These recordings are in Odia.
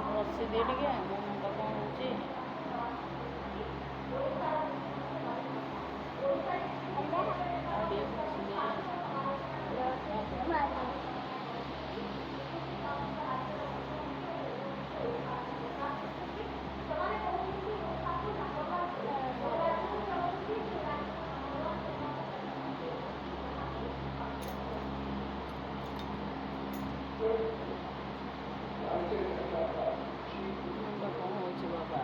ଘଷିଦିଏ ଟିକେ, ମୋ ମୁଣ୍ଡ କଣ ହଉଛି। ଆଉ ଟିକେ ଘଷିଦିଏ। ମୁଣ୍ଡ କଣ ହଉଛି ବାବା?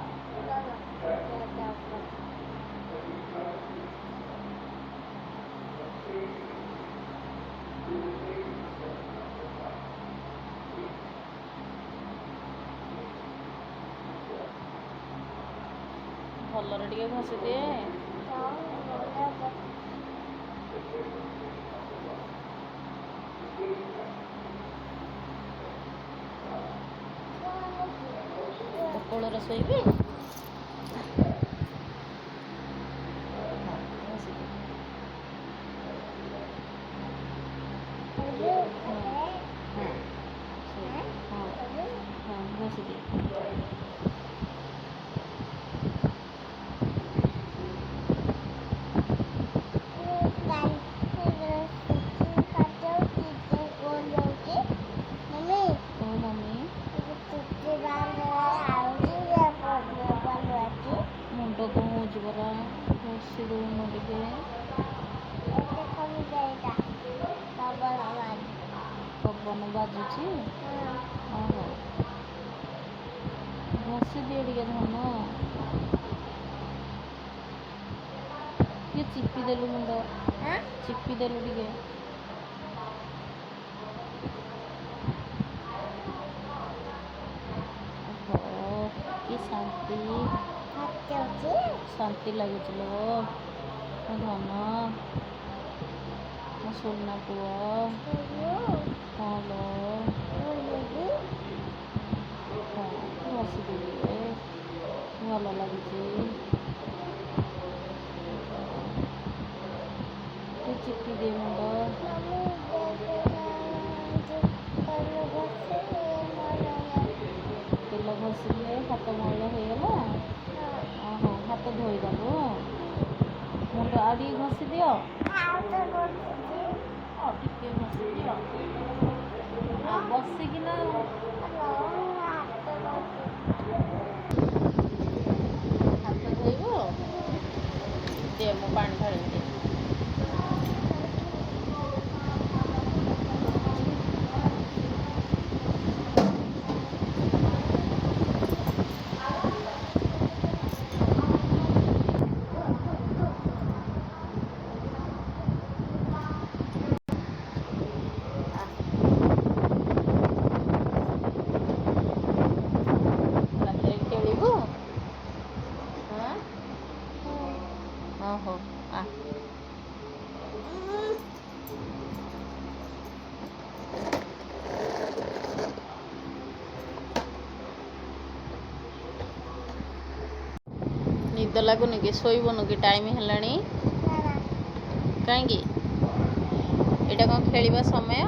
ଭଲରେ ଟିକେ ଘଷିଦିଏ। ତୋ କୋଳରେ ଶୋଇବି। ହଁ, ଘଷିଦେ। ହଁ ହଁ, ଶୋଇବି। ହଁ ହଁ, ଘଷିଦେ। ଓ ମମି, ମୁଣ୍ଡ କଣ ହଉଛି ପରା, ଘଷି ଦଉନୁ ଟିକେ। ପବନ ବାଜୁଛି। ଓହୋ, ଘଷି ଦିଏ ଟିକେ ଧନ। ଟିକେ ଚିପି ଦେଲୁ ମୁଣ୍ଡ, ଚିପି ଦେଲୁ ଟିକେ। ଓହୋ, କି ଶାନ୍ତି, ଶାନ୍ତି ଲାଗୁଛି ଲୋ ମୋ ଧନ, ମୋ ସୁନା ପୁଅ। ହଁ ଲୋ। ହଁ, ଘଷିଦେ ଟିକେ, ଭଲ ଲାଗୁଛି। ଟିକେ ଚିପି ଦେ ମୁଣ୍ଡ। ତେଲ ଘଷିଲେ ହାତ ମଇଳା ହେଇଗଲା। ଓହୋ, ହାତ ଧୋଇଦବୁ। ମୁଣ୍ଡ ଆଉ ଟିକେ ଘଷି ଦିଅ। ଆଉ ଟିକେ ଘଷି ଦିଅ, ଆଉ ବସିକିନା ହାତ ଧୋଇବ। ଦେ, ମୁଁ ପାଣି ଢାଳିବି, ଦେ। ରାତିରେ ଖେଳିବୁ? ହଁ ହଁ, ହଉ ଆ। ନିଦ ଲାଗୁନି କି? ଶୋଇବୁନୁ କି? ଟାଇମ୍ ହେଲାଣି। କାହିଁକି? ଏଇଟା କ'ଣ ଖେଳିବା ସମୟ?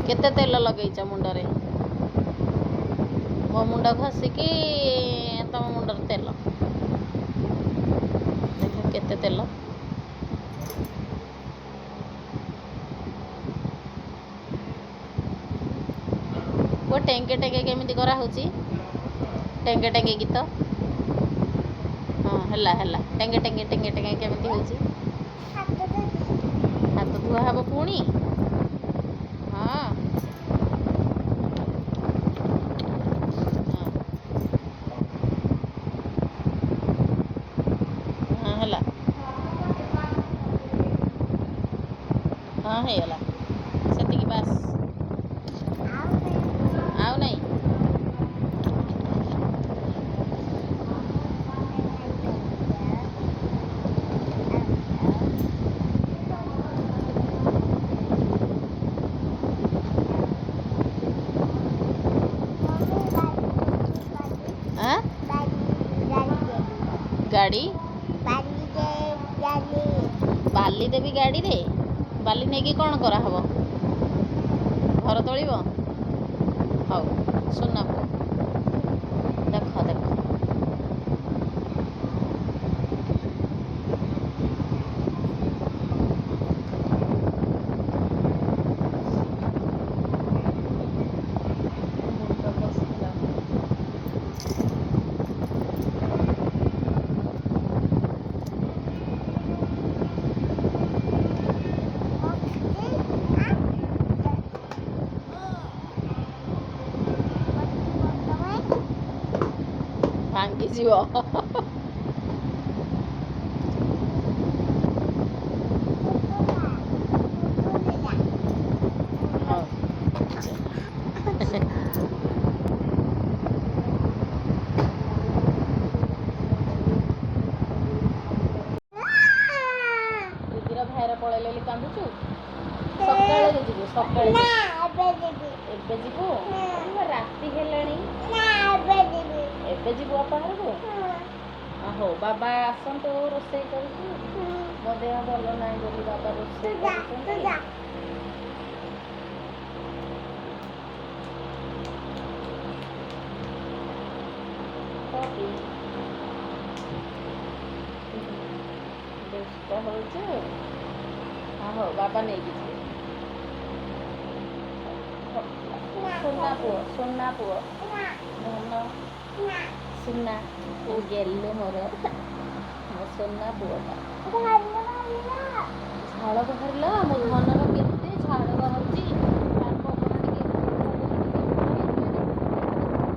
କେତେ ତେଲ ଲଗେଇଛ ମୁଣ୍ଡରେ? ମୋ ମୁଣ୍ଡ ଘଷିକି ତମ ମୁଣ୍ଡରେ ତେଲ ଦେଖ, କେତେ ତେଲ। ପୁଅ, ଟେଙ୍ଗେ ଟେଙ୍ଗେ କେମିତି କରାହେଉଛି? ଟେଙ୍ଗେ ଟେଙ୍ଗେ ଗୀତ। ହଁ, ହେଲା ହେଲା। ଟେଙ୍ଗେ ଟେଙ୍ଗେ ଟେଙ୍ଗେ ଟେଙ୍ଗେ କେମିତି ହେଉଛି? ହାତ ଧୁଆ ହବ ପୁଣି। ହଁ ହଁ ହଁ, ହେଲା। ହଁ, ହେଇଗଲା, ସେତିକି ବାସ୍, ଆଉ ନାଇଁ। ଆଁ, ଗାଡ଼ି ବାଲି ଦେବି? ଗାଡ଼ିରେ ବାଲି ନେଇକି କ'ଣ କରାହବ? ଘର ତୋଳିବ? ହଉ ସୁନା ପୁଅ, ଦେଖ ଦେଖ। ମୁଣ୍ଡ ବସିଲା। ଭାଙ୍ଗିଯିବ। ହଉ। ଦିଦିର ଭାଇର ପଳେଇଲେ ବୋଲି କାନ୍ଦୁଛୁ? ସକାଳେ ଯିବୁ, ସକାଳେ ଯିବୁ। ଏବେ ଯିବୁ? ରାତି ହେଲାଣି, ଏବେ ଯିବୁ ଅପା ଘରକୁ? ହଉ, ବାବା ଆସନ୍ତୁ, ରୋଷେଇ କରୁଛୁ। ମୋ ଦେହ ଭଲ ନାହିଁ ବୋଲି ବାବା ରୋଷେଇ କରୁଛନ୍ତି। ପପି, ଦୁଷ୍ଟ ହଉଛୁ। ହଁ, ହଉ, ବାବା ନେଇକି ଯିବେ। ସୁନା ପୁଅ, ସୁନା ପୁଅ, ଧନ ସୁନା ଗେଲୁ ମୋର, ମୋ ସୁନା ପୁଅଟା। ଝାଳ ବାହାରିଲା ମୋ ଧନର। କେତେ ଝାଳ ବାହାରୁଛି। ଫ୍ୟାନ୍ ପବନ ଟିକେ,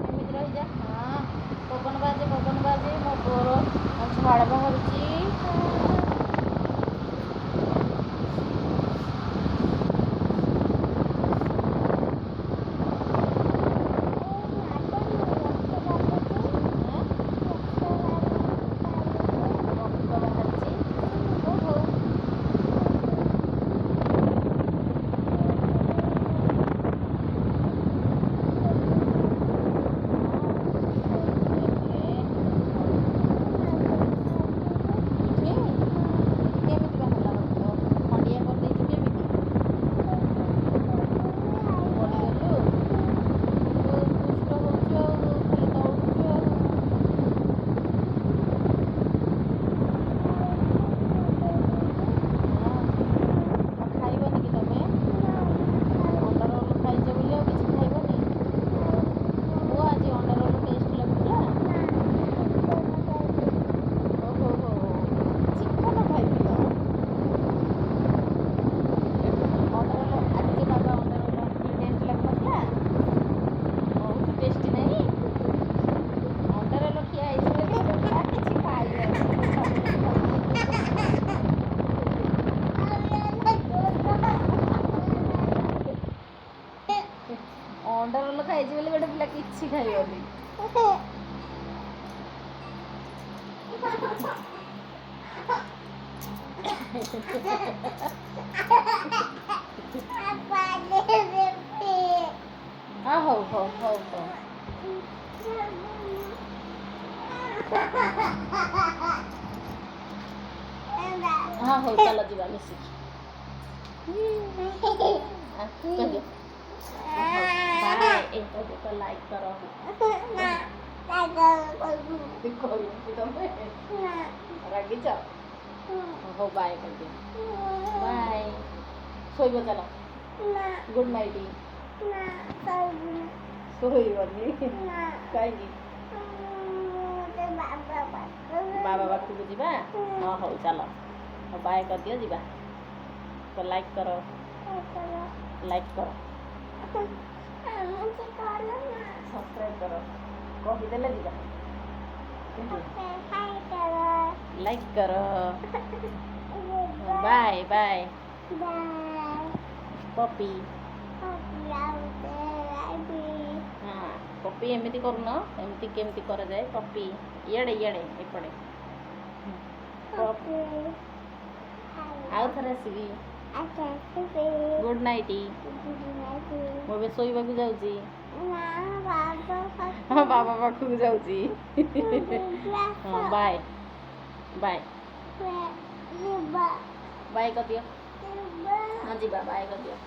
ଏମିତି ରହିଯା। ହଁ, ପବନ ବାଜେ, ପବନ ବାଜେ। ମୋ ପୁଅର ଝାଳ ବାହାରୁଛି। ରକ୍ତ ବାହାରୁଛି। ହଉ ହଉ। ଏଠି କେମିତି ବାହାରିଲା ରକ୍ତ? ଖଣ୍ଡିଆ କରିଦେଇଛୁ କେମିତି? ପଡ଼ିଗଲୁ? ତୁ ଦୁଷ୍ଟ ହଉଛୁ ଆଉ ଖାଲି ଦୌଡ଼ୁଛୁ ଆଉ। ହଁ, ଆଉ ଖାଇବନି କି ତମେ? ଅଣ୍ଡା ରୋଲ ଖାଇଛ ବୋଲି ଆଉ କିଛି ଖାଇବନି? ପୁଅ, ଆଜି ଅଣ୍ଡା ରୋଲ ଟେଷ୍ଟ ଲାଗୁଥିଲା? ଓହୋ ହୋ, ଚିକେନ ଖାଇଥିଲ। ଅଣ୍ଡା ରୋଲ ଆଜି ଯେ ବାବା ଅଣ୍ଡା ରୋଲ ଆଣିଥିଲେ, ଟେଷ୍ଟ ଲାଗୁନଥିଲା? ବହୁତ ଟେଷ୍ଟି ନାହିଁ? ଅଣ୍ଡା ରୋଲ ଖିଆ ହେଇଛି ବୋଲି ଗୋଟେ ପିଲା କିଛି ଖାଇବନି। ଅଣ୍ଡା ରୋଲ ଖାଇଛି ବୋଲି ଗୋଟେ ପିଲା କିଛି ଖାଇବନି। ହଁ, ହଉ ହଉ ହଉ ହଉ। ହଁ, ହଉ, ଚାଲ ଯିବା ମିଶିକି। କହିଦିଅ ବାଏ। ଏ କହିଦିଅ, ଲାଇକ୍ କର। କରିବନି ତମେ? ରାଗିଛ? ହଉ, ବାଏ କହିଦିଅ, ବାଏ। ଶୋଇବ ଚାଲ। Good night. ଶୋଇବନି କାହିଁକି? ବାବା ପାଖକୁ ଯିବା। ହଁ, ହଉ ଚାଲ। ହଉ, ବାଏ କରିଦିଅ, ଯିବା। ଲାଇକ୍ କର, ଲାଇକ୍ କର, ସବସ୍କ୍ରାଇବ୍ କର, କହିଦେଲେ ଯିବା। ଲାଇକ୍ କର। Bye bye Poppy. ହଁ, ପପି ଏମିତି କରୁନ। ଏମିତି କେମିତି କରାଯାଏ ପପି? ଇଆଡ଼େ, ଇଆଡ଼େ, ଏପଟେ। ଆଉ ଥରେ ଆସିବି। Good night. ମୁଁ ଏବେ ଶୋଇବାକୁ ଯାଉଛି। ହଁ, ବାବା ପାଖକୁ ଯାଉଛି। ହଁ, ବାଏ ବାଏ ବାଏ କରିଦିଅ। ଯିବା, ବାଏ କରିଦିଅ।